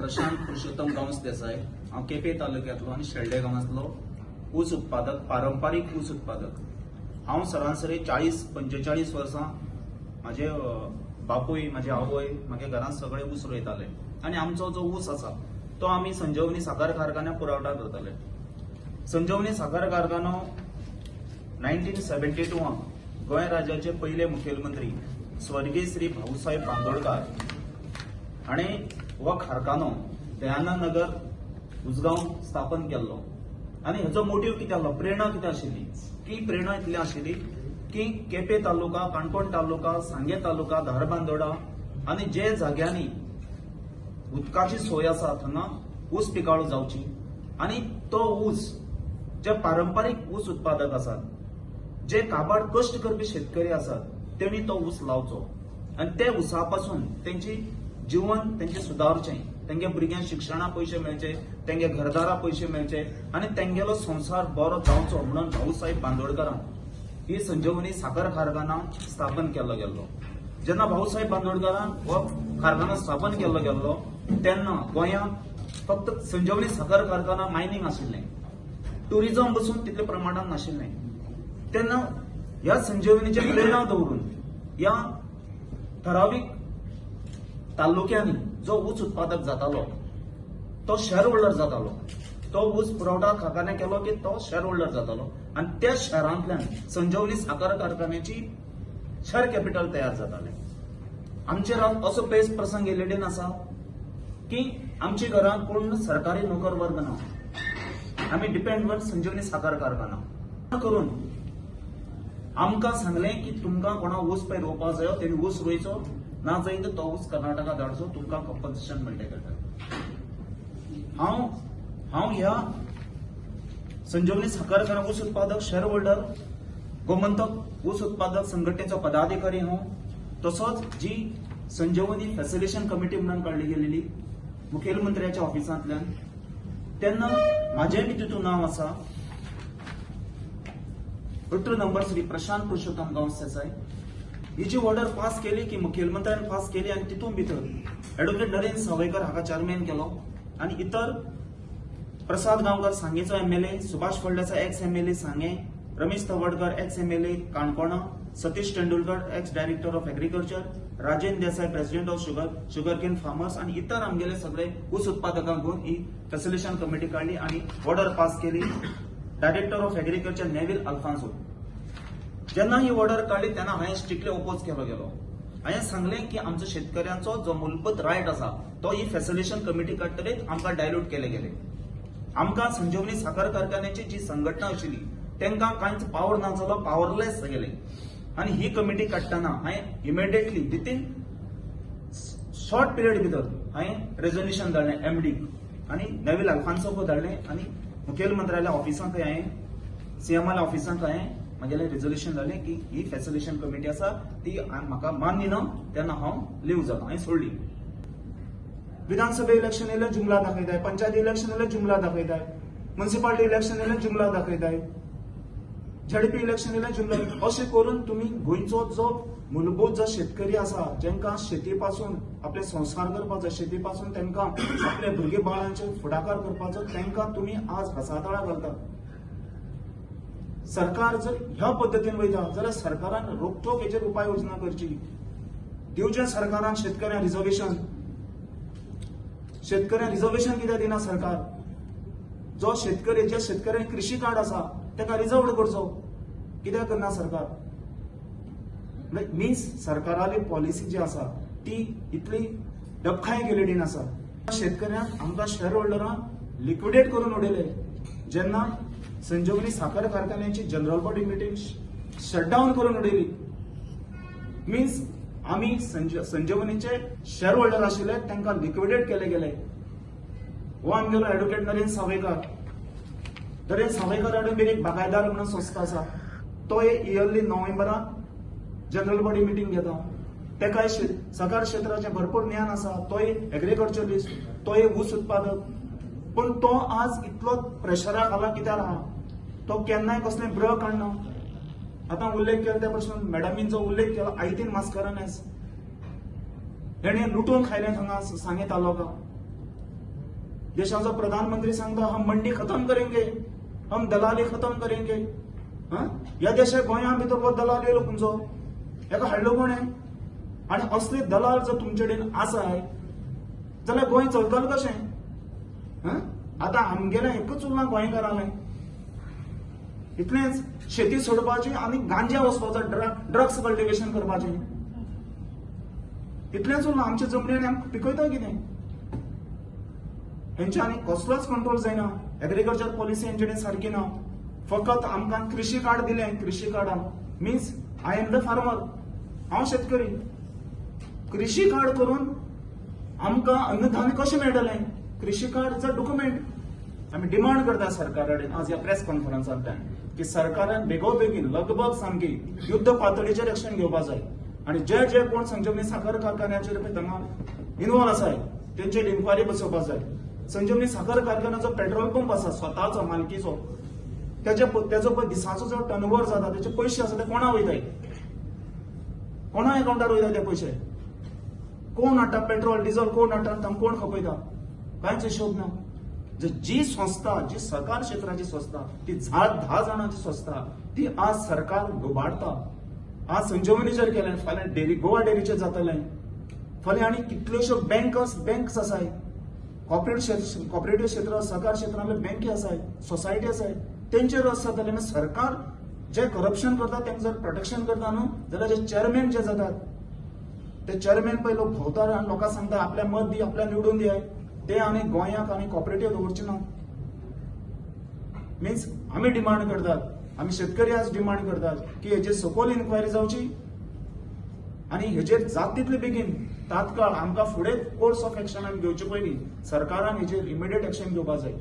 प्रशांत पुरुषोत्तम गांवस देसाय. हांव केपें तालुक्यांतलो आनी शेल्डें गांवांतलो ऊस उत्पादक, पारंपारीक ऊस उत्पादक. हांव सरासरी 40-45 वर्सां म्हाजे बापूय, म्हाजे आवय, म्हागे घरांत सगळे ऊस रोयताले आनी आमचो जो ऊस आसा तो आमी संजीवनी साखर कारखान्याक पुरवठा करताले. संजीवनी साखर कारखानो 1972 गोंय राज्याचे पयले मुखेलमंत्री स्वर्गीय श्री भाऊसाहेब बांदोडकार हाणें हो कारखानो दयानंद नगर उसगांव स्थापन केल्लो. आनी हेजो मोटीव कितें आसलो, प्रेरणा कितें आशिल्ली की प्रेरणा इतली आशिल्ली की केपें तालुका, काणकोण तालुका, सांगें तालुका, धारबांदोडा आनी जे जाग्यांनी उदकाची सोय आसा थंगा ऊस पिकावळ जावची आनी तो ऊस जे पारंपारीक ऊस उत्पादक आसात, जे काबाड कश्ट करपी शेतकरी आसात तेणी तो ऊस लावचो आनी ते ऊसा पासून तेंची जीवन तेंचे सुदारचें, तेंगे भुरग्यांक शिक्षणा पयशे मेळचे, तेंगे घरदारा पयशे मेळचे आनी तेंगेलो संवसार बरो जावचो म्हणून भाऊसाहेब बांदोडकरान ही संजीवनी साखर कारखाना स्थापन केल्लो गेल्लो. जेन्ना भाऊसाहेब बांदोडकरान हो कारखाना स्थापन केल्लो गेल्लो तेन्ना गोंयांत फक्त संजीवनी साखर कारखाना मायनींग आशिल्लें, टुरिझम बसून तितले प्रमाणान नाशिल्लें. तेन्ना ह्या संजीवनीची प्रेरणा दवरून ह्या ठरावीक तालुक्यांनी जो ऊस उत्पादक जातालो तो शेअर होल्डर जातालो. तो ऊस पुरवठा कारखान्याक केलो की तो शेअर होल्डर जातालो आनी त्या शहरांतल्यान संजीवनी साखर कारखान्याची शेअर कॅपिटल तयार जातालें. आमचेर असो पेस प्रसंग येयलेडेन आसा की आमच्या घरांत कोण सरकारी नोकर वर्ग ना, आमी डिपेंड वर संजीवनी साखर कारखाना करून आमकां सांगलें की तुमकां कोणा ऊस पळय रोवपाक जायो तेणी ऊस रोयचो, ना जाय तर तो ऊस कर्नाटका धाडचो, तुमकां कंपन्सेशन मेळटलें. हांव ह्या संजीवनी साखर कारखाना ऊस उत्पादक शेअर होल्डर गोमंतक ऊस उत्पादक संघटनेचो पदाधिकारी हांव. तसोच जी संजीवनी फॅसिलिटेशन कमिटी म्हणून काडली गेलेली मुखेलमंत्र्याच्या ऑफिसांतल्यान, तेन्ना म्हाजें बी तितूंत नांव आसा. 18 नंबर श्री प्रशांत पुरुषोत्तम गांवस देसाय. ही जी ऑर्डर पास केली की मुखेलमंत्र्यान पास केली आनी तितूंत भितर एडवोकेट नरेंद्र सावयकर हाका चेअरमॅन केलो आनी इतर प्रसाद Gaonkar सांगेचो MLA, Subhash Phaldesai ex MLA Sanguem, Ramesh Tawadkar ex MLA Canacona, Satish Tendulkar ex director of agriculture, Rajendra Desai president of sugar cane farmers आनी इतर आमगेले सगळे ऊस उत्पादकांक घेवन ही फॅसिलिटेशन कमिटी काडली आनी ऑर्डर पास केली. Director of agriculture Neville Alfonso. जेन्ना ही ऑर्डर काडली तेन्ना हांवें स्ट्रिक्टली ओपोज केलो गेलो. हांवें सांगलें की आमचो शेतकऱ्यांचो जो मूलभूत रायट आसा तो ही फॅसिलिटेशन कमिटी काडटकीच आमकां डायल्यूट केले गेले. आमकां संजीवनी साखर कारखान्याची जी संघटना आशिल्ली तांकां कांयच पावर ना जालो, पावरलेस गेले. आनी ही कमिटी काडटना हांवें इमिडिएटली विथीन शॉर्ट पिरियड भितर हांवें रेजोल्युशन धाडलें एमडी आनी नेवील अल्फान्सोक धाडलें आनी मुखेलमंत्र्याल्या ऑफिसांत हांवें सीएमाल्या ऑफिसांत हांवें म्हागेलें रेजोल्युशन धाडलें की ही फॅसिलिटेशन कमिटी आसा ती म्हाका मान्य ना, तेन्ना हांव लीव जाता. हांवें सोडली. विधानसभा इलेक्शन येयलें जुमला दाखयताय, पंचायत इलेक्शन येयलें जुमला दाखयताय, म्युनिसिपालिटी इलेक्शन येयलें जुमला दाखयताय, झेडपी इलेक्शन येयलें जुमला. अशें करून तुमी गोंयचो जो मूलभूत जो शेतकरी आसा जेंकां शेती पासून आपले संस्कार करपाचो, शेती पासून तांकां आपले भुरगे बाळांचे फुडाकार करपाचो, तांकां तुमी आज हसातळा घालता. सरकार जर ह्या पद्दतीन वयता जाल्यार सरकारान रोखठोक हेचेर उपाय योजना करची. दिवचें सरकारान शेतकऱ्यांक रिजर्वेशन, शेतकऱ्यांक रिजर्वेशन कित्याक दिना सरकार? जो शेतकरी, ज्या शेतकऱ्यांक कृषी कार्ड आसा ताका रिजर्व करचो, कित्याक करना सरकार? मिन्स सरकाराली पॉलिसी जी आसा ती इतली डबखाय गेलेली आसा. शेतकऱ्यांक आमकां शेअर होल्डरांक लिक्विडेट करून उडयले. जेन्ना संजीवनी साखर कारखान्याची जनरल बॉडी मिटींग शटडावन करून उडयली, मिन्स आमी संजीवनीचे शेअर होल्डर आशिल्ले तांकां लिक्विडेट केले गेले. हो आमगेलो एडवोकेट नरेंद्र सावयकार. नरेंद्र सावयकार हाडून एक बागायदार म्हणून संस्था आसा, तो इयरली नोव्हेंबराक जनरल बॉडी मिटींग घेता. ताकाय साखर क्षेत्राचें भरपूर ज्ञान आसा, तोय एग्रीकल्चरिस्ट, तोय ऊस उत्पादक. पूण तो आज इतलो प्रेशरा खाला कित्याक आहा, तो केन्नाय कसलें ब्र काडना. आतां उल्लेख केलो त्या प्रश्न मॅडमींचो उल्लेख केलो आयतीन मास्करनेस हेणें लुटून खायलें थंगा सांगें तालुका. देशाचो प्रधानमंत्री सांगता, हम मंडी खतम करेंगे, हम दलाली खतम करेंगे. हा, ह्या देशाक गोंया भितर हो दलाल येयलो खंयचो? हेका हाडलो कोणें? आनी असले दलाल जर तुमचे कडेन आसाय जाल्यार गोंय चलतलें कशें? हा, आतां आमगेलें एकूच उरलां गोंयकारांलें, इतलेंच, शेती सोडपाची आनी गांजा वचपाचो, ड्रग्स कल्टिवेशन करपाचें, इतलेंच उरलां. आमच्या जमनीर आमकां पिकयता कितें? हेंच्या आनी कसलोच कंट्रोल जायना. एग्रीकल्चर पॉलिसी हेंचे कडेन सारकी ना. फकत आमकां कृषी कार्ड दिलें. कृषी कार्डान means I am the farmer, हांव शेतकरी. कृषी कार्ड करून आमकां अन्नधान्य कशें मेळटलें? कृषी कार्ड is a document. आमी डिमांड करता सरकारा कडेन आज ह्या प्रेस कॉन्फरन्सांतल्यान की सरकारान बेगोबेगीन लगभग सामकी युद्ध पातळीचेर एक्शन घेवपा जाय आनी जे जे कोण संजीवनी साखर कारखान्याचेर पळय थंगा इनवॉल्व आसाय तेंचेर इन्क्वायरी बसोवपा जाय. संजीवनी साखर कारखान्याचो पेट्रोल पंप आसा स्वताचो मालकीचो, तेजो पळय दिसाचो जो टर्नओवर जाता, तेचे पयशे आसा ते कोणा वयताय? कोणा अकाउंटार वयता ते पयशे? कोण हाडटा पेट्रोल डिझल? कोण हाडटा? तांकां कोण खपयता? कांयच हिशोब ना. जी संस्था, जी सहकार क्षेत्राची संस्था, ती 10 जाणांची संस्था, ती आज सरकार लुबाडटा. आज संजीवनीचेर केलें, फाल्यां डेरी, गोवा डेरीचेर जातलें, फाल्यां आनी कितल्योश्यो बँक्स आसाय, कॉपरेटिव्ह क्षेत्र, सहकार क्षेत्रांतले बँकी आसाय, सोसायटी आसाय, तेंचेर आसा जाल्यार सरकार जे करप्शन करता तांकां जर प्रोटेक्शन करता न्हू जाल्यार जे चेअरमॅन जे जातात ते चेअरमॅन पळय लोक भोंवतात आनी लोकांक सांगता आपल्या मत दी, आपल्या निवडून दियाय, ते आनी गोंयाक आनी कॉपरेटिव्ह दवरचे ना. मिन्स आमी डिमांड करतात, आमी शेतकरी आज डिमांड करतात की हेजेर सखोल इन्क्वायरी जावची आनी हेजेर जात तितले बेगीन तात्काळ आमकां फुडें कोर्स ऑफ एक्शन आमी घेवचे पयलीं सरकारान हेजेर इमिडिएट एक्शन घेवपाक जाय.